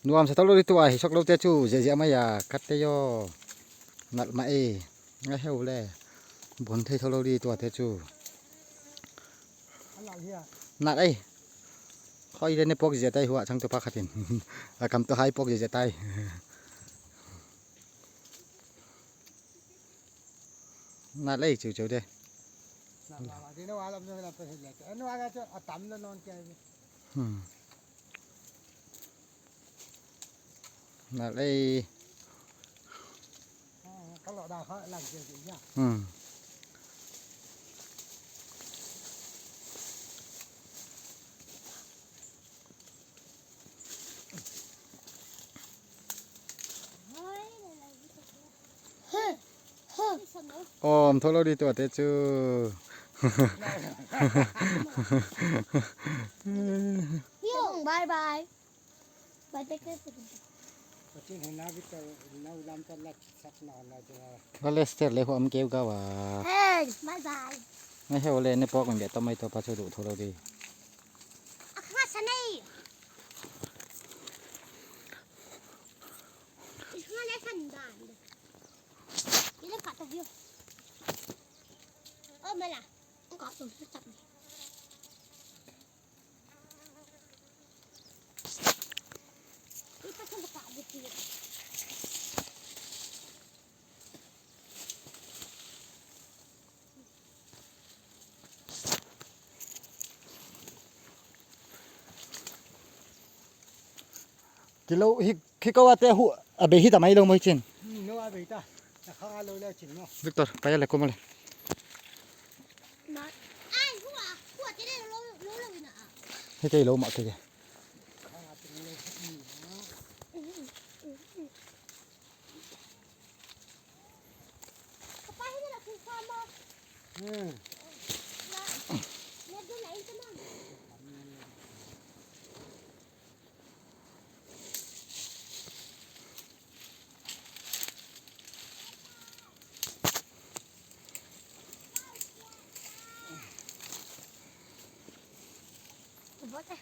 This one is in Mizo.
Nuam sa talo tu a hi sok lo te chu zia zia mai a khat te yo nalh mah e ngai heu le bon thei tho lo li tua te chu nalh ei khoi le ne pok zia tai huwa chang tu pa khatin a kam to hai pok zia zia tai nalh ei chu chu de nalh ei Ôm thôi lo đi tuổi thế chứ. Bye bye. Bye take care. Lester le huam keu ga wa. Hey, bye bye. Ngay heo le ne pok mình bị tao mày tao pa chu du thôi lo đi. Akha sanai. Ikha le san dan. Ile ka ta hiu. Ơ mày là, ông có tụi nó chậm. Ipha san ka gitu. Kilo hi khi ko ate hu abe hi tamai lo moi chin. No abe ta. Kha lo le chin no. Victor, paya le komale. Ai hua, hua thế này lô lô lô nè. Hi te lo ma ke. Papa hi là khu pha mơ. Ừ. Nè đứa này cho nó. Bỏ tay.